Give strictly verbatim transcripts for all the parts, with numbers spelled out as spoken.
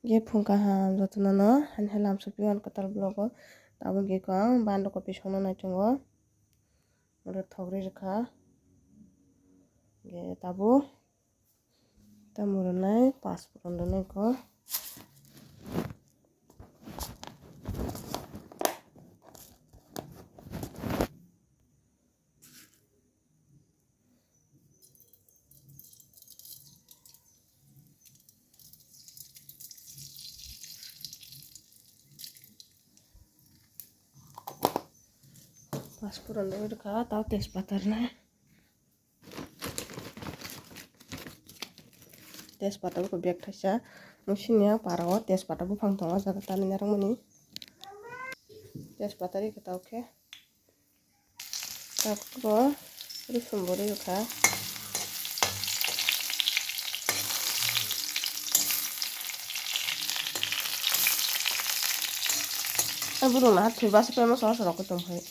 Ge phung kaham jotono no, hani hai lam sophi mano kwtal vlog o. Tabuk ge ko ang banda kopi songna nai tongo. Oro thogri rwkha. Ge tabuk tamo rwnai, pasphuron rwnai ko. Pasphuron rwkha, tei tejpata rwnai. Tejpata bo bag thaisa. Nung sini a para o tejpata buphang tongo, o jaga tani narwkmani. Tejpata rikha tao khe. Tabuk bo rwsong bo rwkha. Borok no ha thwi basa paima sohor sohor rok tong phai.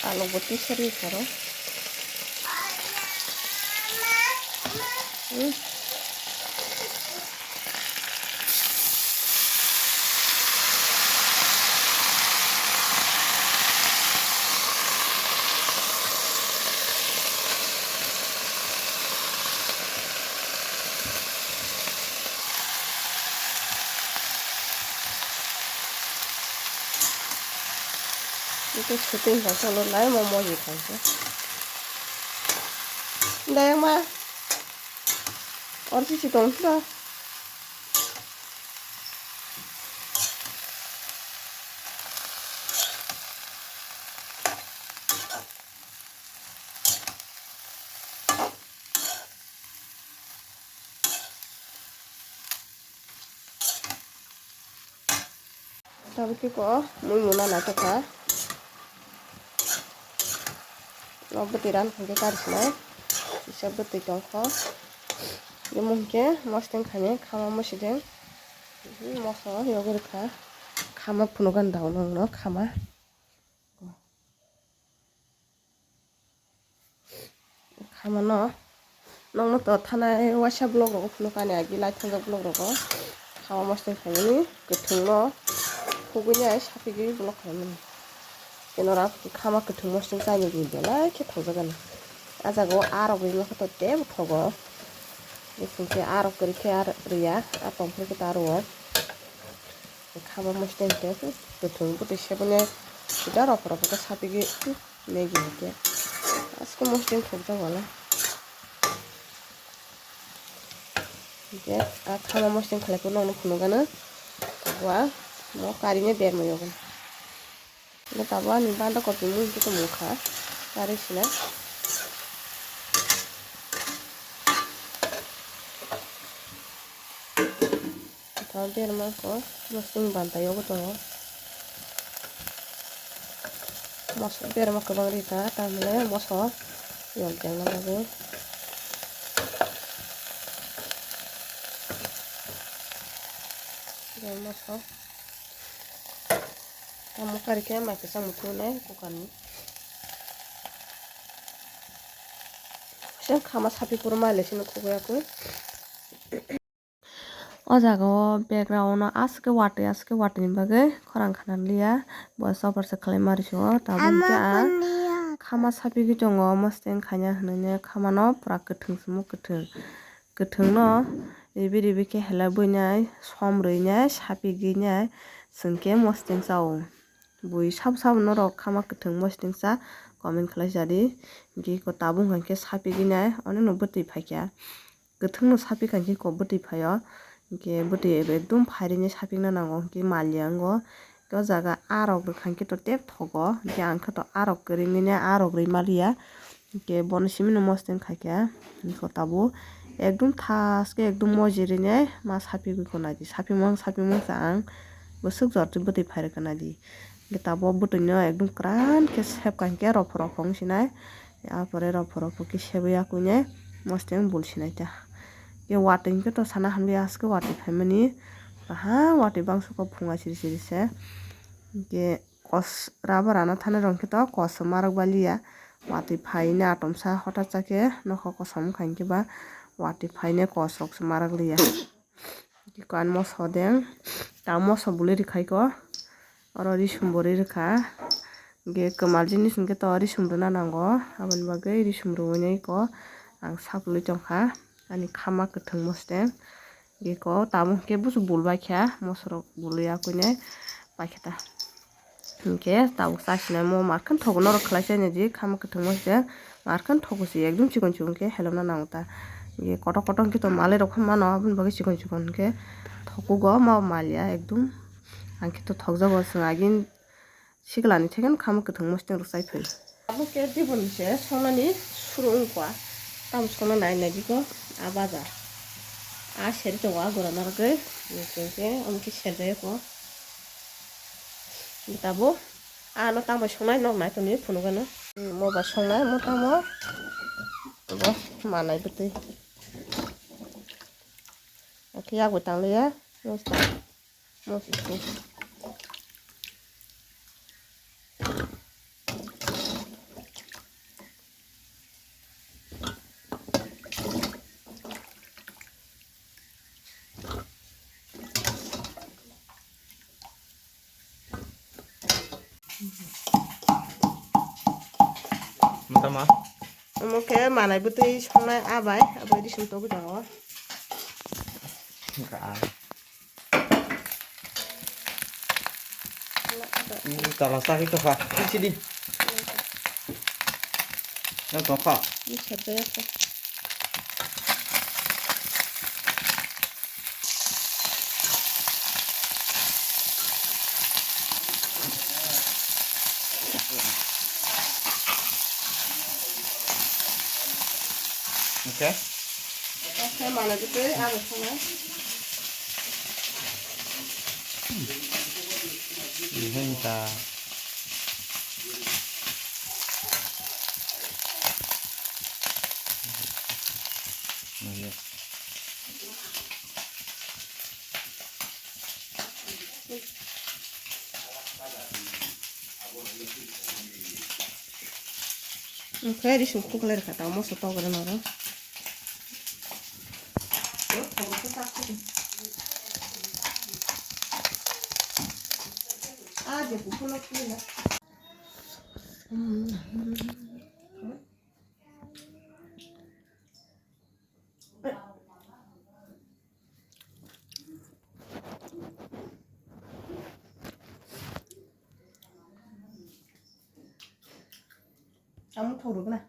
Alok bo tisari saro. Hmm. Ito shooting ka solo lai mo mo hi ka se. Dayang ma. Or si si tong sila. Tabuk khe ko mui muna naitokha. Nok bwtwi ran khankhe kari sinai. Kisa bwtwi tongkho. Bumung khe mosdeng khainai khama musideng. Moso yogwi rwkha. Khama phunukgani dago nokno khama. Khamano nokno to thanai waisa vlog rogo phunukani agi lai thangjak vlog rogo khama mosdeng khaimani kwthwngno khugui nai sapigwi vlog khaimani. Kenora khama kwthwng mosdeng chainani belai khe thokjakgani. A jaga o arok ringma khe to teibo thogo. Bising khe arok kwrwi khe ar riya a tongphuru khe ta rwo. Khama mosdeng khe kwthwng bwtwi seboni sida rok rok khe sapigwi negi hwnkhe aske mosdeng thokjak wala. Hwnkhe a khama mosdeng khlai phuru nokno phunukgano bo a mo karino berma yogwno. Hwnkhe tabuk ani banda kopi mui hwnkhe tongmung kha kari sinai. Tabuk berma khe mosdeng banta yogo tongo. Moso berma kwbang rikha tamhinai moso yokjakna bagwi. Berma khe. Tamo kari khe mai kwchang muthunai kukarni. Seng khama sapi kuru mai le sini khugui akui. O jaga o background o aswk khe watwi aswk khe watwi ni bagwi khorang khana liya bo chopor se khlai mari sio tabuk khe ang khama sapi gwi tongo mosdeng khaina hinwi khama no pura kwthwng se mo kwthwng. Kwthwngno ribi ribi khe helai buinai som rwinai sapigwinai chwngkhe mosdeng chao. Bui sabo sabo norok khama kwthwng mosdeng cha comment khlai sadi. Hwnkhe iko tabuk hwnkhe sapigwinai onino bwtwi phaikha. Kwthwngno sapikha hwnkhe iko bwtwi phaio. Hwnkhe bwtwi ekdum phairini sapikna nango hwnkhe maliya wngo. O jaga arok rwkha hwnkhe to tep thogo, hwnkhe ang khe to arok kwrwngwi nai arok rwi maliya, hwnkhe bono simi no mosdeng khaikha, hwnkhe tabuk ekdum thas khe ekdum mojirine ma sapigwi ko naidi, sapimung sapimung sa ang bwswk jor twi bwtwi phairwkha naidi, hwnkhe tabuk bwtwino ekdum kwran khe sepkha hwnkhe rophor rophor wng sinai, A pore rw pho rw pho khe sebwi ya kuinai mosteng bul sinai ta. Khe watwi hwnkhe to sana hamli aske watwi phaimani. Aha watwi bangsuko phunga siri siri se. Hwnkhe kos rubber ano thani rw hwnkhe to kosom marok baliya. Watwi phaina atomsa hota chakhe nokho kosom wngkha hwnkhe ba watwi phaina kosrok se marok liya. Iko ani moso deng. Ta moso bului rwkha iko. Oro risum bo ri rwkha. Hwnkhe kwmal jinis hwnkhe to risum rwna nango. Aboni bagwi risum rwui no iko ang saklui tongkha. Ani khama kwthwng mosteng. Hwnkhe iko tabuk hwnkhe busu bul baikha. Mosorok bului ya kuinai paikha ta. Hwnkhe tabuk chasinai mo markhan thogo norok khlai chainai di khama kwthwngma se markhan thogo se ekdum chikon chikon khe helomna nango ta. Hwnkhe kotor kotor hwnkhe to malai rok phano mano aboni bagwi chikon chikon hwnkhe thokugo ma maliya ekdum. Ang khe to thokjago chwng agin siklani thekeno khama kwthwngma se rok chai phai. Abo khe diboni se songnani suru wngkha tamo songna nai nai diko a baja a seri tongo a gura narwgwi hwnkhe omo khe serjak kho. Tabuk ano tamo songnai nok nai tongwi phunukgano. Mo ba songnai mo tamo bo manai bwtwi. Oke yak bo tang liya. Mo si. Motama. Omo khe manai bwtwi songnai a bai, a bai risum togwi tongo. Wngkha a. Tala chagwi tongkha. Sidi. Nang tongkha. Okay. Okay, mana gitu, ano sana. Ini ta. Oke, di sungkuk ler kata, mau sotong kena noro. Ah, dia pukul aku ya. Kamu thoro na.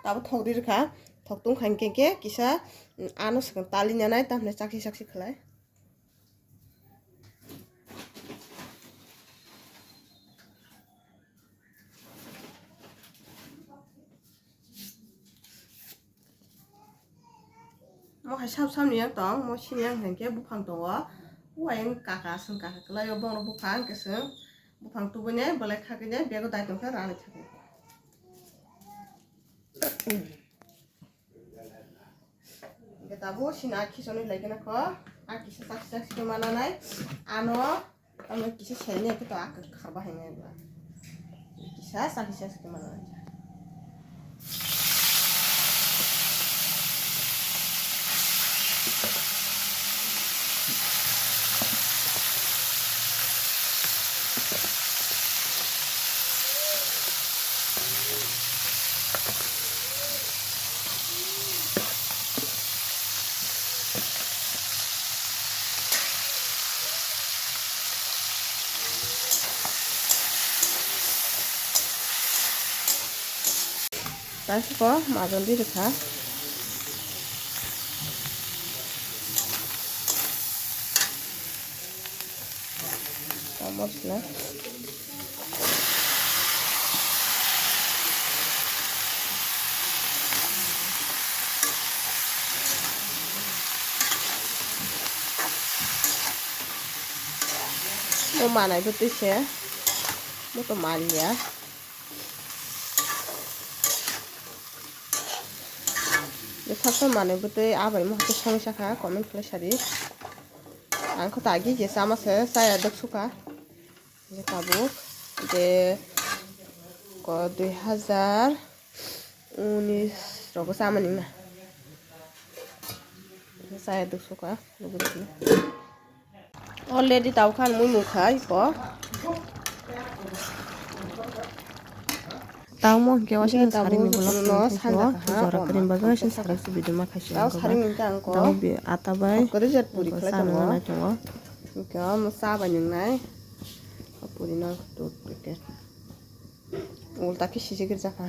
Tabuk thok ri rwkha, thok tong kha hwnkhe khe kisa, mm, ano swkang tali nanai, tamni chakhi chakhi khlai. Mo hai sab samni yang tong, mo sini yang hwnkhe buphang tongo. Uaiyang kaka, swng kaka kwlaio, bono buphang hwnkhe swng buphang tubui ne, belai khagwi ne, bego dai tongkhe rani thangwi. Hwnkhe tabuk sini a khichonwi lai kheno kho, a kisa chak chak sini mananai, ano. Tamo kisa seri ni kito a kwkhar bahai nai ba. Kisa sa kisa sa kemana aja. Taisiko majol di rwkha. Mosla. Mo manai bwtwi se, mo to maliya. Bwsakhe manai bwtwi abai mo haikhe songwi sakha, comment khlai sadi. Ang kho ta agi je chama se, chaya dok sukha. Je tabuk, je ko dui hajar unis rogo chama ningna. Chaya dok sukha, lugurikni. Already tau khan mui mui khai ko. Tau mo hingke o sini tabuk saring ni bolong no sanja kaha, jora o krim ma bagwi sini sarak si video ma khai sini. Tau saring ni tang ko. Tau bi ata bai. Kore jet puri khlai tongo. Hingke o mo sa bai nung nai. O puri no tu ke. Ulta khe sijik rijak kha.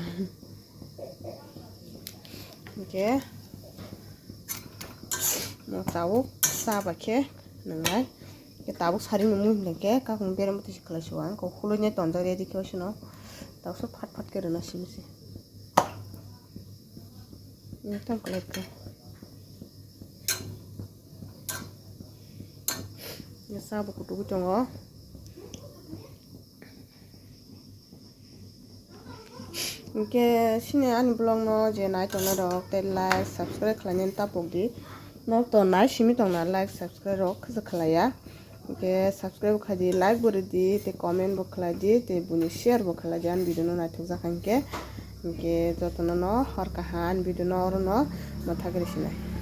Hingke mo tabuk sa bai khe nwngnai. Hingke tabuk saring nungmung hingke kakung berem twi se khlai se uang. Kok khului nai tonjak ready khe oisino. Tabuk so phat phat khe rwna simi se. Ekdom khlai khe. Sa bo kutubu tongo. Hingke sini ani vlog no je nai tongnai rok tei like, subscribe khlainani tapok di. Norok to nai simi tongna like, subscribe rok khe khlaiya. Hingke subscribe khai di, like bo rw di, tei comment bo khlai di, tei buini share bo khlai di ani video no naithok jak kha hingke. Hingke jotono no hor kaham ani video no oro no mwthagwi sinai.